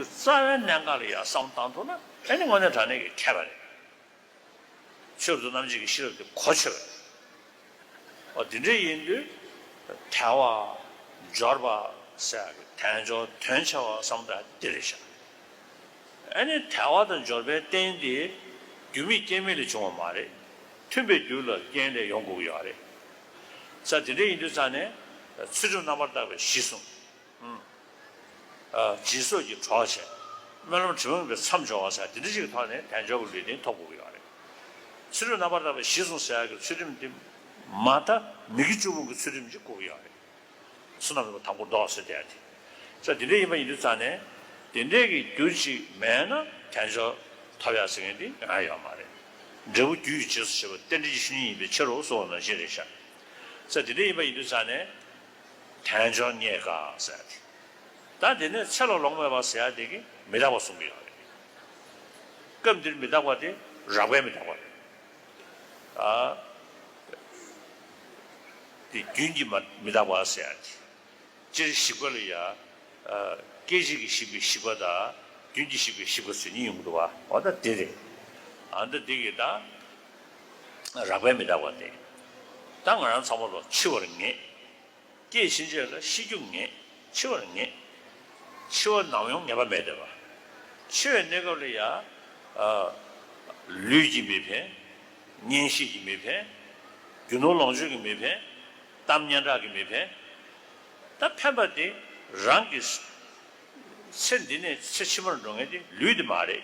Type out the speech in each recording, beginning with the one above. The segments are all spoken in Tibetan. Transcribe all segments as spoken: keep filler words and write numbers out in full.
རྩ་བའི་གནད་འགག་ལ་ཡང་བསམ་བློ་བཏང་ཐུབ་ན་ཨ་ནི་དངོས་གནས་དྲང་གནས་ཀྱི་མཁས་པ་རེད། ཆོས་རབ་ཏུ་རྣམ་འབྱེད་ཀྱི་ཤེས་རབ་དེ་གོ་ཆོད་པ་རེད། འོ་དེ་འདྲ་ཡིན་དུས་དལ་བ་འབྱོར་པ་ཟེར་ཡག་གི་དལ་འབྱོར་དོན་ཆེ་བ་བསམ་བློ་བཏང་ཡག་དེ་རེད་ཤག་ཨ་ནི་དལ་བ་དང་འབྱོར་པའི་རྟེན་དེ་རྒྱུ་མེད་རྐྱེན་མེད་ལས་བྱུང་བ་མ་རེད། མཐུན་པའི་རྒྱུ་ལ་རྐྱེན་ལས་ཡོང་དགོས་ཀྱི་ཡོད་རེད། ས་དེ་འདྲ་ཡིན་དུས་ཙང་ནས་ཚུལ་ཁྲིམས་རྣམ་པར་དག་པའི་གཞི་བཟུང་། ཨ་སྦྱིན་སོགས་ཀྱི་གྲོགས་བྱས། སྨོན་ལམ་དྲི་མ་མེད་པའི་མཚམས་སྦྱོར་བ་ཟེར་དེ་འདྲ་ཞིག་གི་ཐོག་ནས་དལ་འབྱོར་གྱི་ལུས་རྟེན་ཐོབ་དགོས་ཀྱི་ཡོད་རེད། ཚུལ་ཁྲིམས་རྣམ་པར་དག་པའི་གཞི་བཟུང་ཟེར་ཡག་གི་ཚུལ་ཁྲིམས་དེ་མ་མཐའ་མི་དགེ་བཅུ་སྤོང་གི་ཚུལ་ཁྲིམས་ཅིག་དགོས་ཀྱི་ཡོད་རེད། བསོད་ནམས་རྣམ་པ་དང་པོར་ལྡོག་ཟེར་དེ་ཡང་དེ། ས་དེ་འདྲ་ཡིན་པ་ཡིན་དུས་ཙང་ནས་དེ་འདྲའི་གི་རྒྱུ་ཅིག་མེད་ན་དལ་འབྱོར་ཐོབ་ཡག་ཟེར་མཁན་དེ་ཡང་ཡོད་མ་རེད། འབྲས་བུ་རྒྱུ་ཡི་རྗེས་སུ་བྱེད་པ་རྟེན་འབྲེལ་གྱི་ཆོས་ཉིད་ཡིན་པའི་ཕྱིར་རོ་གསུངས་པ་ནང་བཞིན་རེད་ཤག་ས་དེ་འདྲ་ཡིན་པ་ཡིན་དུས་ཙང་ནས་དལ་འབྱོར་རྙེད་དཀའ་ཟེར་ཡག་དེ། ད་དེ་ནས་ཚེ་ལ་ལོང་མེད་པ་ཟེར་ཡག་དེ་གི་མི་རྟག་པ་གསུངས་ཀྱི་ཡོད་རེད། སྐབས་འདིར་མི་རྟག་པ་དེ་རགས་པའི་མི་རྟག་པ་རེད། ཨ། དེ་རྒྱུན་གྱི་མ་མི་རྟག་པ་ཟེར་ཡག་དེ། སྤྱིར་ཞིག་པ་ལ་ཡ། ཨ། སྐད་ཅིག་གིས་ཞིག་པའི་ཞིག་པ་དང་རྒྱུན་གྱིས་ཞིག་པའི་ཞིག་པ་ཟེར་གཉིས་ཡོང་གི་འདུག་བ། འོ་ད་དེ་རེད། ཨ་ད་དེ་གི་ད་རགས་པའི་མི་རྟག་པ་དེ། ད་ང་རང་ཚང་མ་ལ་འཆི་བར་ངེས། སྐྱེས་ཕྱིན་ཆད་ལ་ཤི་རྒྱུ་ངེས། འཆི་བར་ངེས། འཆི་བ་ནམ་ཡོང་ངེས་པ་མེད་བསྡད་པ། འཆི་བའི་གནས་སྐབས་ལ་ཡ། ཨ། ལུས་ཀྱིས་མི་ཕན། གཉེན་བཤེས་ཀྱིས་མི་ཕན། རྒྱུ་ནོར་ལོངས་སྤྱོད་ཀྱིས་མི་ཕན། གཏམ་སྙན་གྲགས་ཀྱིས་མི་ཕན། ད་ཕན་པ་དེ་རང་གི་ཚེ་འདི་ནས་ཚེ་ཕྱི་མར་འགྲོ་མཁན་དེ་ལུས་དེ་མ་རེད།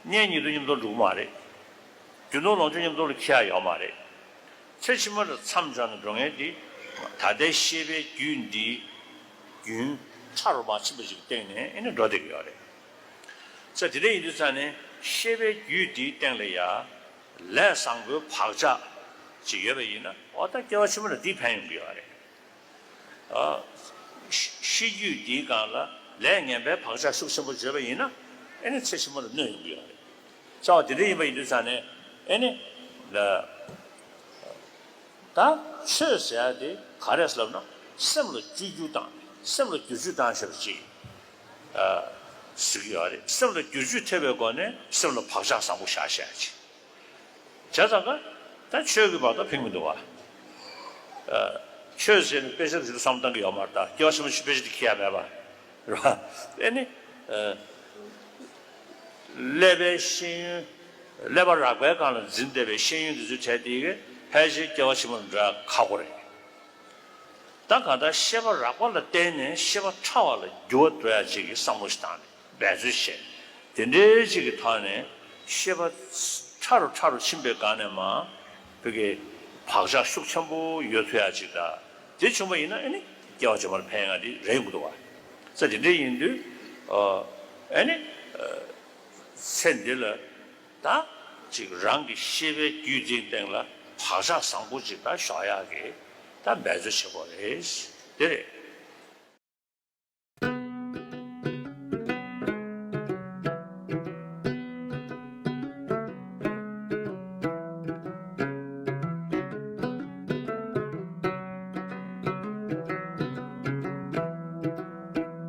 གཉེན་ཉེ་དུ་མཉམ་དུ་འགྲོ་གི་མ་རེད། རྒྱུ་ནོར་ལོངས་སྤྱོད་མཉམ་དུ་ལ་འཁྱེར་ཡག་ཡོད་མ་རེད། ཚེ་ཕྱི་མ་ལ་མཚམས་སྦྱར་ནས་འགྲོ་མཁན་དེ་ད་ལྟའི་ཤེས་པའི་རྒྱུད་འདིའི་རྒྱུན་ཕྲ་རུ་མ་ཕྱིན་པ་ཞིག་གི་སྟེང་ནས་ཨེ་ནི་འགྲོ་བསྡད་ཀྱི་ཡོད་རེད། ས་དེ་འདྲ་ཡིན་དུས་ཙང་ནས་ཤེས་པའི་རྒྱུད་འདིའི་སྟེང་ལ་ཡ་ལས་བཟང་པོའི་བག་ཆགས་ཅིག་ཡོད་པ་ཡིན་ན་འོ་ད་སྐྱེ་བ་ཕྱི་མ་ལ་འདིས་ཕན་ཡོང་གི་ཡོད་རེད། ཤི་རྒྱུད་འདིའི་སྒང་ལ་ལས་ངན་པའི་བག་ཆགས་ཤུགས་ཆེན་པོ་བརྗོད་པ་ཡིན་ན་ཨེ་ནི་ཚེ་ཕྱི་མ་ལ་གནོད་ཡོང་གི་ཡོད་རེད། རྩ་བ་དེ་འདྲ་ཡིན་པ་ཡིན་དུས་ཙང་ནས་ཨེ་ནི་ད་ཆོས་ཟེར་ཡག་དེ་ག་རེ་ལབ་ན་སེམས་ལ་བཅོས་བསྒྱུར་དང་སེམས་ལ་བསྒྱུར་བཅོས་བཏང་ཤེས་པ་ཅིག་ཟེར་གྱི་ཡོད་རེད། སེམས་ལ་བསྒྱུར་བཅོས་ཐེབས་པའི་སྒོ་ནས་སེམས་ལ་བག་ཆགས་བཟང་པོ་བཞག་ཤེས་ཡག་ཅིག་བྱས་ཙང་ཀ་ད་ཆོས་ཀྱི་བར་དུ་ཕན་མི་འདུག་བ། ཨ། ཆོས་ཟེར་ནས་དཔེ་ཆ་འདི་ཚོ་བསམ་བཏང་གི་ཡོད་མ་རེད། ད་སྐྱེ་བ་ཕྱི་མ་ཞིག་དཔེ་ཆ་འདི་འཁྱེར་ཡ་མེད་པ་རེད་བ། ཨེ་ནི། ཨ། ཀླད་པའི་ཤེས་ཡོན། ཀླད་པ་རགས་པའི་སྒང་ལ་འཛིན་བསྡད་པའི་ཤེས་ཡོན་འདི་ཚོའི་གྲས་དེ་གི་ཕལ་ཆེར་སྐྱེ་བ་ཕྱི་མ་ལ་འགྲོ་ཡ་ཁག་པོ་རེད། ད་གང་ལྟར་ཤེས་པ་རགས་པ་ལ་བརྟེན་ནས་ཤེས་པ་ཕྲ་བ་ལ་འགྱུར་བ་འགྲོ་ཡ་ཅིག་གི་བསམ་བློ་ཞིག་བཏང་ནས་འབད་རྩོལ་བྱས། དེ་འདྲའི་ཅིག་གི་ཐོག་ནས་ཤེས་པ་ཕྲ་རུ་ཕྲ་རུ་ཕྱིན་པའི་སྒང་ནས་མ་བོད་ཀྱི་བག་ཆགས་ཤུགས་ཆེན་པོ་ཡོད་ཐུབ་ཡ་ཅིག་དང་དེ་བྱུང་བ་ཡིན་ན་ཨེ་ནི་སྐྱེ་བ་རྗེས་མར་ཕན་ཡ་དེ་རེད་ཡོང་གི་འདུག་བ། ས་དེ་འདྲ་ཡིན་དུས་ཨ་ནི་ཚེ་འདི་ལ་ད་ཅིག་རང་གི་ཤེས་པའི་རྒྱུད་འཛིན་སྟེང་ལ་བག་ཆགས་བཟང་པོ་ཅིག་ད་ཞོག་ཡག་གི་ད་འབད་རྩོལ་བྱེད་དགོས་རེད། དེ་རེད།